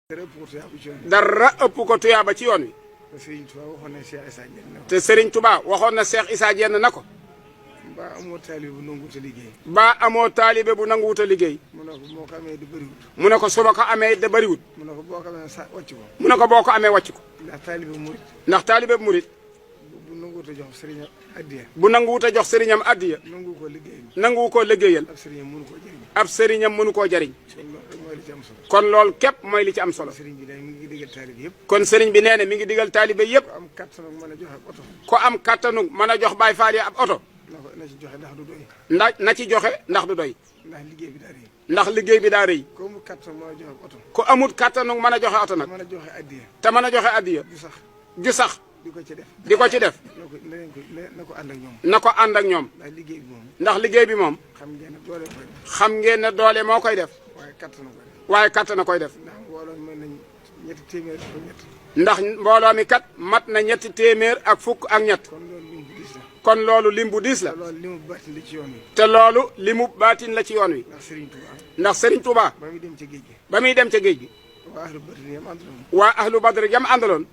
dara ëpp ko tuyaaba ci yoon wi. te Serigne Touba waxoon na Cheikh Issa Diène na ko. ba amoo taalibe bu nanguwut a liggéey. ba amoo taalibe bu nanguwut a liggéey. mu ne ko boo ko amee de bëriwut. mu ne ko su ma ko amee de bëriwut. mu ne ko boo ko amee sa wàcc ko. mu ne ko boo ko amee wàcc ko. ndax taalibe murit. ndax taalibe murit. bu nanguwut a jox sëriñam addiya. bu nanguwut a jox sëriñam addiya. nanguwu ko liggéeyal. nanguwu koo liggéeyal. ab sëriñam mënu koo jëriñ. ab sëriñam mënu koo jëriñ. mooy li ci am solo. kon loolu képp mooy li ci am solo. sëriñ bi mi ngi digal taalibe yëpp. kon sëriñ bi nee na mi ngi digal taalibe yëpp. ku am kattanu mën a joxe oto. ko am kattanu mën a jox Baay Faal yi ab oto. na ci joxe ndax du doy. na ci joxe ndax du doy. ndax liggéey bi daa rëy. ndax liggéey bi daa rëy. ku amul kattanu mën a joxe oto. ku amul kattanu mën a joxe oto nag. mën a joxe addiya. te mën a joxe addiya. ju sax. di ko ci def. di ko ci def. na ko ànd ak ñoom. na ko ànd ak ñoom. ndax liggéey bi moom. ndax liggéey bi moom. xam ngeen ne doole koy def. xam ngeen ne doole moo koy def. waaye kattanu koy def. waaye kattana koy def. ndax mbooloo mën nañ ñetti téeméer ak ñett. ndax mbooloo mi kat mat na ñetti téeméer ak fukk ak ñett. kon loolu lim bu diis la. kon loolu limu baatin la ci yoon wi. te loolu limu baatin la ci yoon wi. ndax Serigne Touba. ndax Serigne Touba. ba muy dem ca géej gi. ba muy dem ca géej gi. waa ahlu badri yam àndaloon. waa ahlu badri yam àndaloon.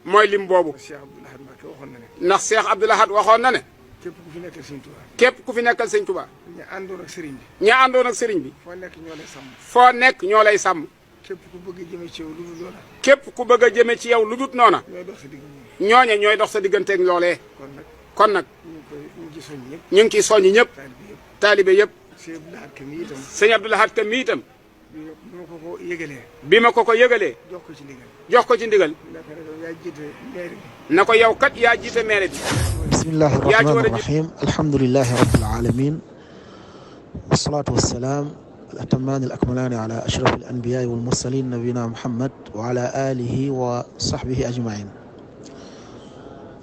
mooy lim boobu. Cheikh Abdoul Ahad Mbacké waxoon na ne. ndax Cheikh Abdoul Ahad waxoon na ne. képp ku fi nekkal Serigne Touba. képp ku fi nekkal Serigne Touba. ña àndoon ak Serigne bi. ña àndoon ak Serigne bi. foo nekk ñoo lay sàmm. foo nekk ñoo lay sàmm. képp ku bëgg a jëme ci yow lu dul noona. képp ku bëgg a jëme ci yow lu dul noona. ñooy dox sa digg ñooñe ñooy dox sa digganteeg loolee. kon nag ñu ngi ciy soññ ñëpp. ñu ngi ciy soññ ñëpp. taalibe yëpp. sëñ Abdoul Ahad Ka mi itam. sëñ Abdoul Ahad Ka mi itam. bi ma ko ko yëgalee. bi ma ko yëgalee. jox ko ci ndigal. jox ko ci ndigal. yaa jiite maire bi. na ko yow kat yaa jiite maire bi. bismillahi rahmani rahim alhamdulillahi rabbil alamin wassalatu wassalaam al atammaani al akmalaani ala ashraf al anbiyaai wal mursalin nabiyina muhammad wa ala alihi wa sahbihi ajmain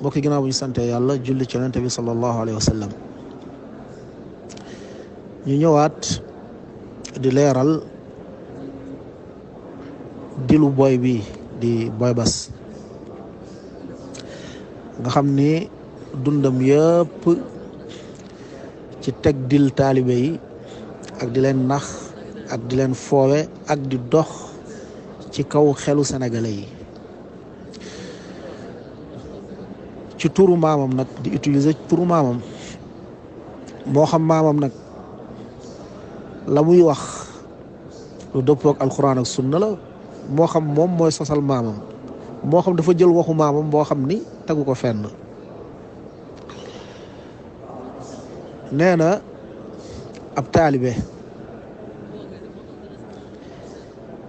mbokk yi ginnaaw bu ñu sante yàlla julli ci yonent bi sallallahu alayhi wa sallam ñu ñëwaat di leeral dilu boy bi di Boy Bass nga xam ni dundam yëpp ci teg dil taalibe yi ak di leen nax ak di leen foowe ak di dox ci kaw xelu sénégalais yi ci turu maamam nag di utiliser turu maamam moo xam maamam nag la muy wax lu dëppoo ak alxuraan ak sunna la moo xam moom mooy sosal maamam moo xam dafa jël waxu maamam boo xam ni tegu ko fenn nee na ab taalibe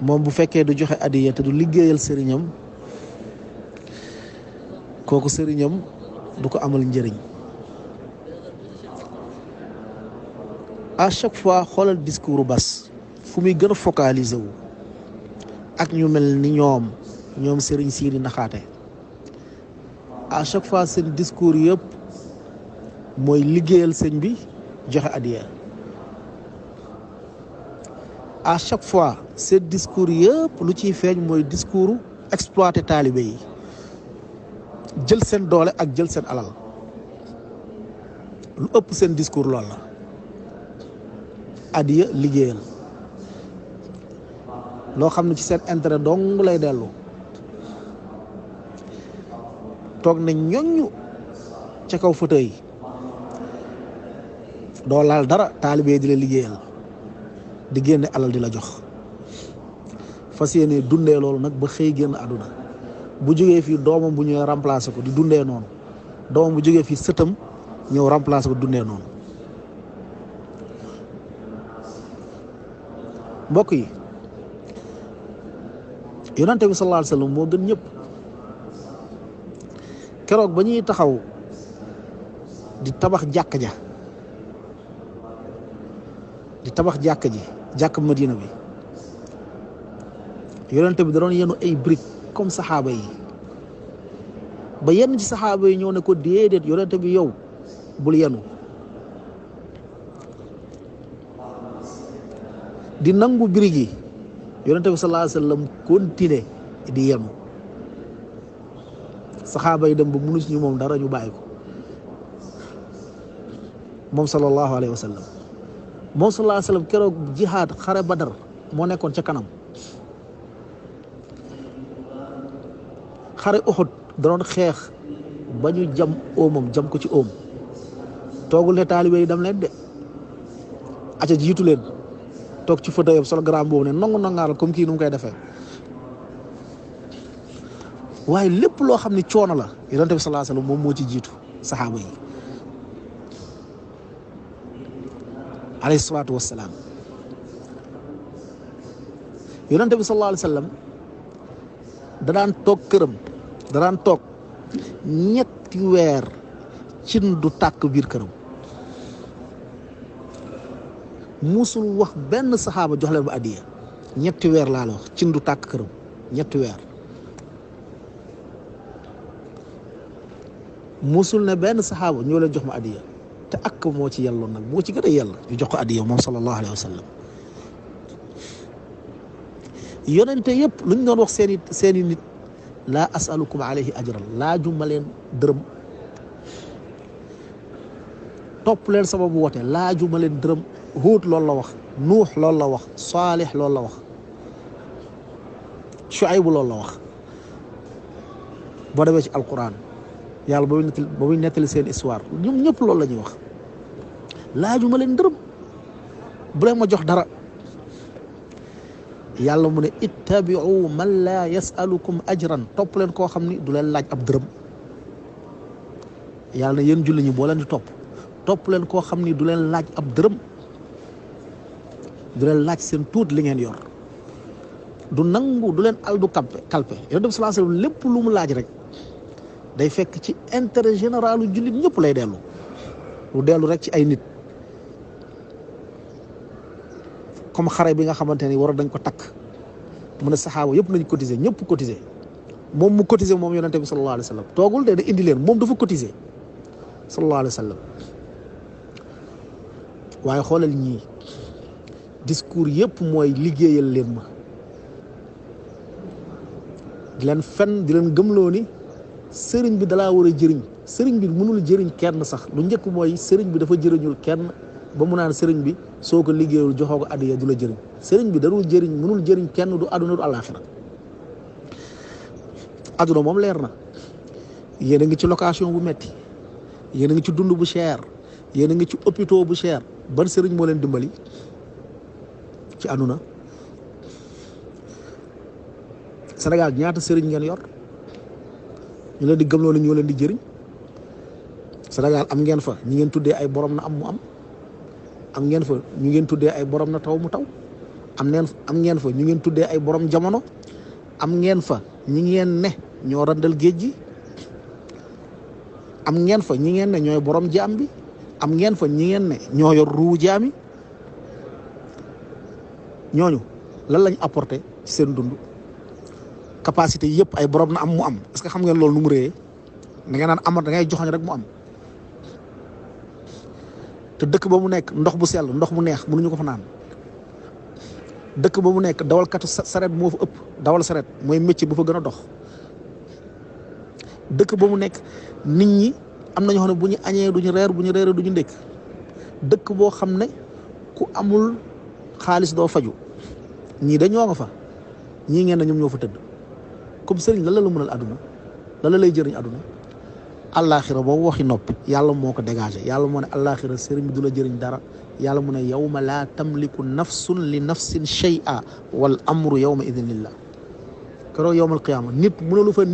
moom bu fekkee du joxe adiya te du liggéeyal sëriñam kooku sëriñam du ko amal njëriñ à chaque fois xoolal discours Bass fu muy gën a focaliser wu ak ñu mel ni ñoom sëriñ sii di naxaate à chaque fois seen discours yëpp mooy liggéeyal sëñ bi joxe adiya à chaque fois seen discours yëpp lu ciy feeñ mooy discours exploité taalibe yi jël seen doole ak jël seen alal lu ëpp seen discours loolu la adiya liggéeyal loo xam ne ci seen intérêt dong lay dellu toog na ñoññu ca kaw fauteuil yi doo laal dara taalibe di la liggéeyal di génne alal di la jox fas yéene dundee loolu nag ba xëy génn àdduna bu jógee fii doomam bu ñëwee remplacer ko di dundee noonu doomam bu jógee fii sëtam ñëw remplacer ko dundee noonu mbokk yi yonente bi sallallahu alayhi wa sallam moo gën ñëpp keroog ba ñuy taxaw di tabax jàkk ja di tabax jàkk ji jàkk Madina bi yonente bi da doon yenu ay briques comme saxaaba yi ba yenn ci saxaaba yi ñëw ne ko déedéet yonente bi yow bul yenu di nangu briques yi yonente bi sallallahu alayhi wa sallam continué di yenu saxaaba yi dem ba mënu ci ñu moom dara ñu bàyyi ko moom sallallahu alayhi wa sallam moom sallallahu alayhi wa sallam keroog jihaad xare Badar moo nekkoon ca kanam xare Uhud da doon xeex ba ñu jam óomam jam ko ci óom toogul ne taalibe yi dem leen de aca jiitu leen toog ci fauteuil sol grand boobu ne nongu nongaaral comme kii nu mu koy defee waaye lépp loo xam ni coono la yonent bi sallallahu alayhi wasallam moom moo ci jiitu saxaaba yi alayhi salaatu wassalaam yonent bi sallallahu alayhi wasallam da daan toog këram da daan toog ñetti weer cin du tàkk biir këram musul wax benn saxaaba jox leen ba addiya ñetti weer laa la wax cin du tàkk këram ñetti weer musul ne benn saxaaba ñoo leen jox ma addiya te ak moo ci yelloon nag moo ci gën a yell ñu jox ko addiya moom sallallahu alayhi wa sallam yonente yëpp lu ñu doon wax seeni nit laa asalukum alayhi ajran laajuma leen dërëm topp leen sababu woote laajuma leen dërëm Huud loolu la wax Nuux loolu la wax Saalix loolu la wax Shuayb loolu la wax boo demee ci alquran yàlla ba muy nettali seen histoire ñoom ñëpp loolu la ñuy wax laajuma leen dërëm bu leen ma jox dara yàlla mu ne ittabi'u man laa yasalukum ajran topp leen koo xam ni du leen laaj ab dërëm yàlla ne yéen julli ñi boo leen di topp leen koo xam ni du leen laaj ab dërëm du leen laaj seen tuut li ngeen yor du nangu du leen aldu kalpe yonent bi sallallahu alayhi wasallam lépp lu mu laaj rek day fekk ci intérêt généralu jullit ñëpp lay dellu lu dellu rek ci ay nit comme xare bi nga xamante ni war dañ ko takk mu ne saxaaba yëpp nañ cotiser ñëpp cotiser moom mu cotiser moom yonent bi sallallahu alayhi wasallam toogul de da indi leen moom dafa cotiser sallallahu alayhi wasallam waaye xoolal ñii discours yëpp mooy liggéeyal leen ma di leen fen di leen gëmloo ni sëriñ bi dalaa war a jëriñ sëriñ bi mënul jëriñ kenn sax lu njëkk mooy sëriñ bi dafa jëriñul kenn ba mu naan sëriñ bi soo ko liggéeyul joxoo ko addiya du la jëriñ sëriñ bi darul jëriñ mënul jëriñ kenn du àdduna du àllaaxira àdduna moom leer na yéen a ngi ci location bu metti yéen a ngi ci dund bu cher yéen a ngi ci hôpital bu cher ban sëriñ moo leen dimbali ci àdduna Sénégal ñaata sëriñ ngeen yor ñu leen di gëmloo ni ñoo leen di jëriñ Sénégal am ngeen fa ñi ngeen tuddee ay borom na am mu am ngeen fa ñu ngeen tuddee ay borom na taw mu taw am ngeen fa ñu ngeen tuddee ay borom jamono am ngeen fa ñi ngeen ne ñoo randal géej gi am ngeen fa ñi ngeen ne ñooy borom jaam bi am ngeen fa ñi ngeen ne ñoo yor ruu jaami ñooñu lan lañ apporté ci seen dund capacité yëpp ay borom na am mu am est-ce que xam ngeen loolu nu mu réyee da ngay naan amat da ngay joxoñ rek mu am te dëkk ba mu nekk ndox bu sell ndox mu neex mënuñu ko fa naan dëkk ba mu nekk dawalkatu saret moo fa ëpp dawal saret mooy métier bu fa gën a dox dëkk ba mu nekk nit ñi am na ñoo xam ne bu ñu añee duñu reer bu ñu reeree duñu ndékk dëkk boo xam ne ku amul xaalis doo faju ñii dañoo nga fa ñii ngeen ne ñoom ñoo fa tëdd comme sëriñ lan la mënal àdduna lan la lay jëriñ àdduna àllaaxira boobu waxi noppi yàlla moo ko dégagé yàlla moo ne àllaaxira sëriñ bi du la jëriñ dara yàlla mu ne yawma laa tamliku nafsun li nafsin shay'a wal amru yawma idin lillah keroog yawmal qiyaama nit mënalu fa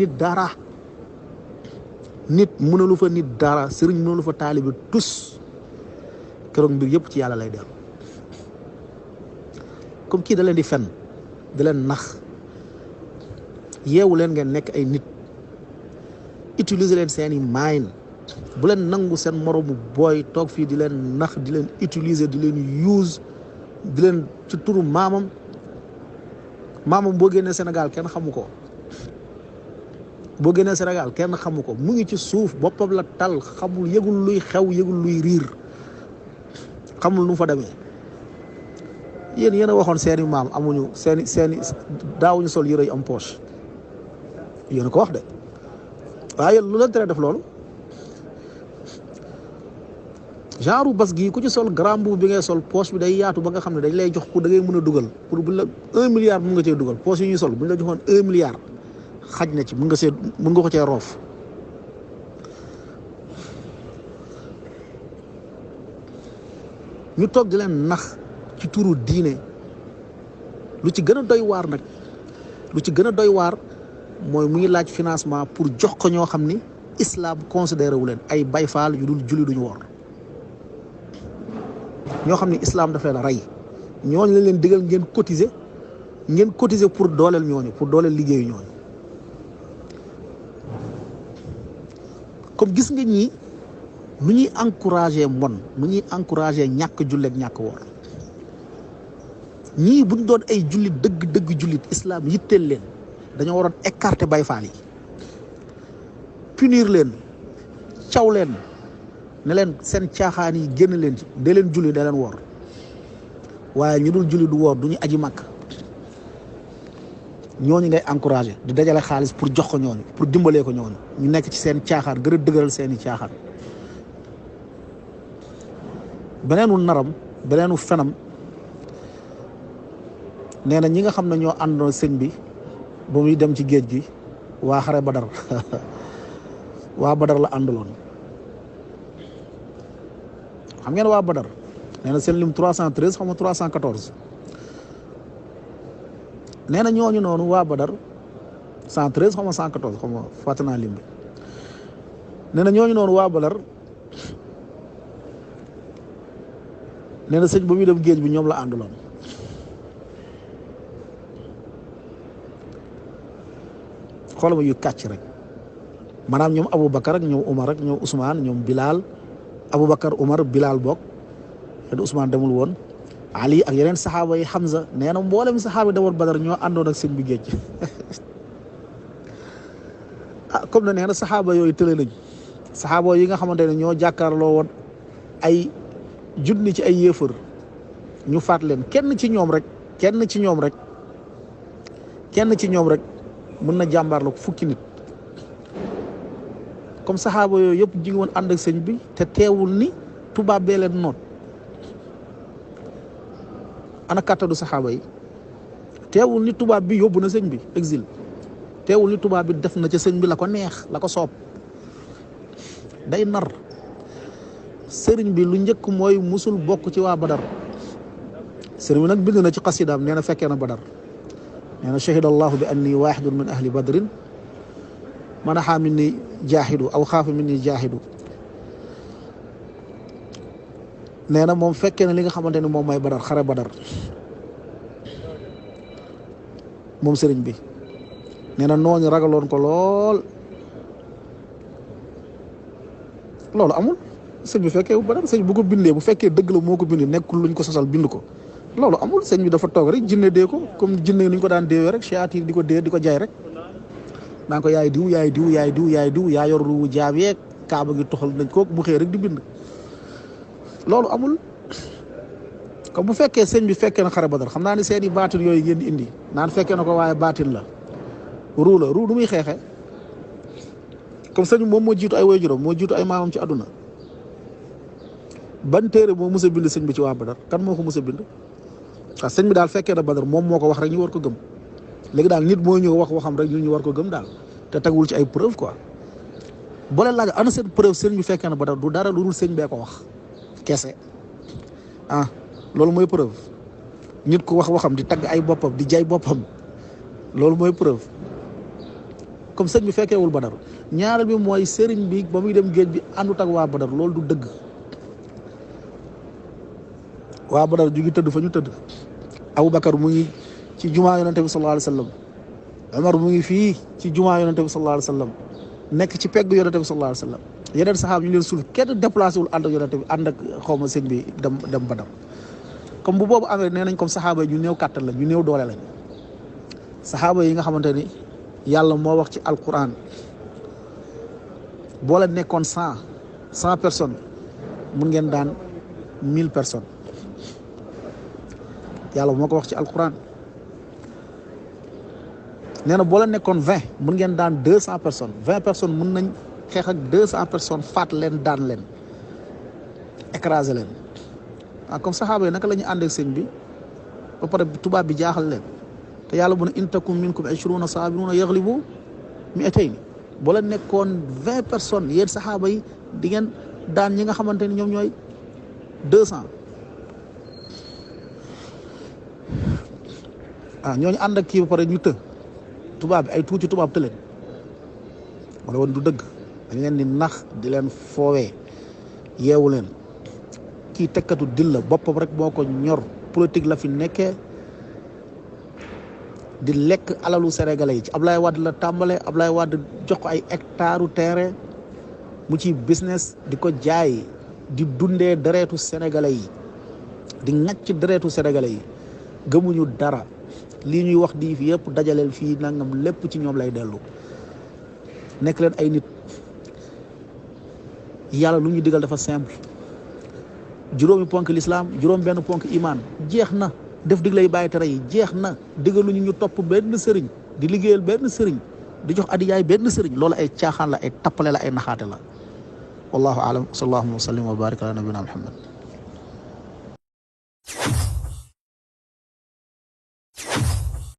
nit dara sëriñ mënalu fa taalibi tus keroog mbir yëpp ci yàlla lay dellu comme kii da leen di fen da leen nax yeewu leen ngeen nekk ay nit utiliser leen seeni maayin bu leen nangu seen moromu booy toog fii di leen nax di leen utiliser di leen use di leen ci turu maamam boo génnee Sénégal kenn xamu ko mu ngi ci suuf boppam la tal xamul yëgul luy xew yëgul luy riir xamul nu mu fa demee yéen a waxoon seeni maam amuñu seeni daawuñu sol yëre yu am poche yéen a ko wax de waaye lu leen tere def loolu genre bas gii ku ci sol grand boubou bi ngay sol poche bi day yaatu ba nga xam ne dañ lay jox pour da ngay mën a dugal pour buñ la 1 milliard mun nga cee dugal poche yi ñuy sol buñ la joxoon 1 milliard xaj na ci mën nga ko cee roof. ñu toog di leen nax ci turu diine. lu ci gën a doy waar nag mooy mu ngi laaj financement pour jox ko ñoo xam ni islam considéré wu leen ay bayfaal yu dul julli duñu woor, ñoo xam ni islam daf leen a rey, ñooñu lañ leen digal ngeen cotiser pour dooleel ñooñu, pour dooleel liggéeyu ñooñu. comme gis nga ñii nu ñuy encouragé mbon, nu ñuy encouragé ñàkk julleeg ñàkk woor. ñii buñ doon ay jullit dëgg jullit islam yitteel leen dañoo waroon écarter bayfaal yi, punir leen, caw leen, ne leen seen caaxaan yi génn leen ci, de leen julli da leen woor. waaye ñu dul julli du woor du ñu aji màkk, ñooñu ngay encouragé di dajale xaalis pour jox ko ñooñu, pour dimbalee ko ñooñu ñu nekk ci seen caaxaan gën a dëgëral seeni caaxaan. beneenu naram, beneenu fenam, nee na ñi nga xam ne ñoo àndoon sëñ bi ba muy dem ci géej gi waa xare Badar waa Badar la àndaloon. xam ngeen waa Badar nee na seen lim 313 xam nga 314 nee na ñooñu noonu waa Badar 113 xam nga 114 xam nga fàtte naa lim bi. nee na ñooñu noonu waa Badar nee na sëñ ba muy dem géej bi ñoom la àndaloon. xoolama yu kàcc rek maanaam ñoom Aboubacar ak ñoom Umar ak ñoom Ousmane ñoom Bilal, Aboubacar Umar Bilal bokk te Ousmane demul woon, Ali ak yeneen saxaaba yi, Hamza. nee na mboolem saxaaba yi demoon Badar ñoo àndoon ak sëñ bi géej comme ne nee na saxaaba yooyu tële nañ, saxaaba yi nga xamante ne ñoo jàkkaarloo woon ay junni ci ay yéefar ñu faat leen kenn ci ñoom rek mën na jàmbaarloo fukki nit. comme saxaaba yooyu yëpp ji woon ànd ak sëñ bi te teewul ni tubaab bee leen noot. ana kàttanu saxaaba yi teewul ni tubaab bi yóbbu na sëñ bi exil, teewul ni tubaab bi def na ca sëñ bi la ko neex, la ko soob. day nar. sëriñ bi lu njëkk mooy musul bokk ci waa Badar. sëriñ bi nag bind na ci xasidaam nee na fekkee na Badar. nee na shahida allahu bi anni waxidun min ahli badrin manaxa min ni jaahidu aw xaafa min ni jaahidu. nee na moom fekkee na li nga xamante ni moom mooy Badar, xare Badar moom sëriñ bi. nee na nooñu ragaloon ko lool. loolu amul. sëñ bi fekkee bu Badar, sëñ bu ko bindee bu fekkee dëgg la moo ko bindee nekkul luñ ko sosal bind ko, loolu amul. sëñ bi dafa toog rek jinne dee ko comme jinne ni ñu ko daan deewee rek, shayatin di ko dee di ko jaay rek naan ko yaay diw yaay diw yaay diw yaay diw yaa yor ruuwu jaam yeeg kaaba gi toxal nañ ko mu xëy rek di bind. loolu amul. comme bu fekkee sëñ bi fekkee na xare Badar, xam naa ne seen i baatin yooyu ngeen di indi naan fekkee na ko waaye baatin la, ruu la, ruu du muy xeexe. comme sëñ bi moom moo jiitu ay waajuram, moo jiitu ay maamam ci àdduna. ban téere moo mës a bind sëñ bi ci waa Badar? kan moo ko mës a bind? waaw sëñ bi daal fekkee na Badar, moom moo ko wax rek ñu war ko gëm. léegi daal nit moo ñëw wax waxam rek ñu war ko gëm daal, te tegul ci ay preuve quoi. boo leen laaj ana seen preuve sëñ bi fekkee na Badar, du dara lu dul sëñ bee ko wax kese. loolu mooy preuve. nit ku wax waxam di tagg ay boppam di jaay boppam, loolu mooy preuve. comme sëñ bi fekkeewul Badar. ñaareel bi mooy sëriñ bi ba muy dem géej bi àndut ak waa Badar, loolu du dëgg. waa Badar ju ngi tëdd fa ñu tëdd. Aboubacar mu ngi ci jumaa yonente bi sallallahu alayhi wa sallam. Omar mu ngi fii ci jumaa yonente bi sallallahu alayhi wa sallam, nekk ci pegg yonente bi sallallahu alayhi wa sallam. yeneen saxaab ñu leen suul, kenn déplacé wul ànd ak yonente bi, ànd ak xawma sëñ bi dem Badar. comme bu boobu amee nee nañ comme saxaaba yi ñu néew kàttan la, ñu néew doole lañ. saxaaba yi nga xamante ni yàlla moo wax ci alquran, boo la nekkoon 100 personnes mun ngeen daan 1000 personnes. yàlla moo ko wax ci alquran. nee na boo la nekkoon 20 mun ngeen daan 200 personnes. 20 personnes mun nañ xeex ak 200 personnes, faat leen, daan leen, écraser leen. comme saxaaba yi naka la ñu ànd ak sëñ bi ba pare tubaab bi jaaxal leen, te yàlla bu ne in takum minkum 20 saabiruna yaglibu mi'atayn boo leen nekkoon 20 personnes yéen saxaaba yi di ngeen daan ñi nga xamante ni ñoom ñooy 200 ñooñu ànd ak kii ba pare ñu tubaab bi ay tuuti tubaab tëleen wala woon du dëgg dañ leen di nax di leen foowee yeewu leen kii tekkatu dil la boppam rek moo ko ñor politique la fi nekkee di lekk alalu sénégalais yi ci Ablaye Wade la tàmbale Ablaye Wade jox ko ay hectare terrain mu ci business di ko jaay di dundee deretu sénégalais yi di ŋàcc deretu sénégalais yi gëmuñu dara lii ñuy wax di fi yëpp dajaleel fii nangam lépp ci ñoom lay dellu nekk leen ay nit yàlla lu ñu digal dafa simple juróomi ponk l'islam juróom benn ponk iman jeex na def dig lay bàyyi tere yi jeex na digaluñu ñu topp benn sëriñ di liggéeyal benn sëriñ di jox adiyaay benn sëriñ loolu ay caaxaan la ay tappale la ay naxaate la wallahu aalam sallallahu wa sallim wa barik ala nabina muhammad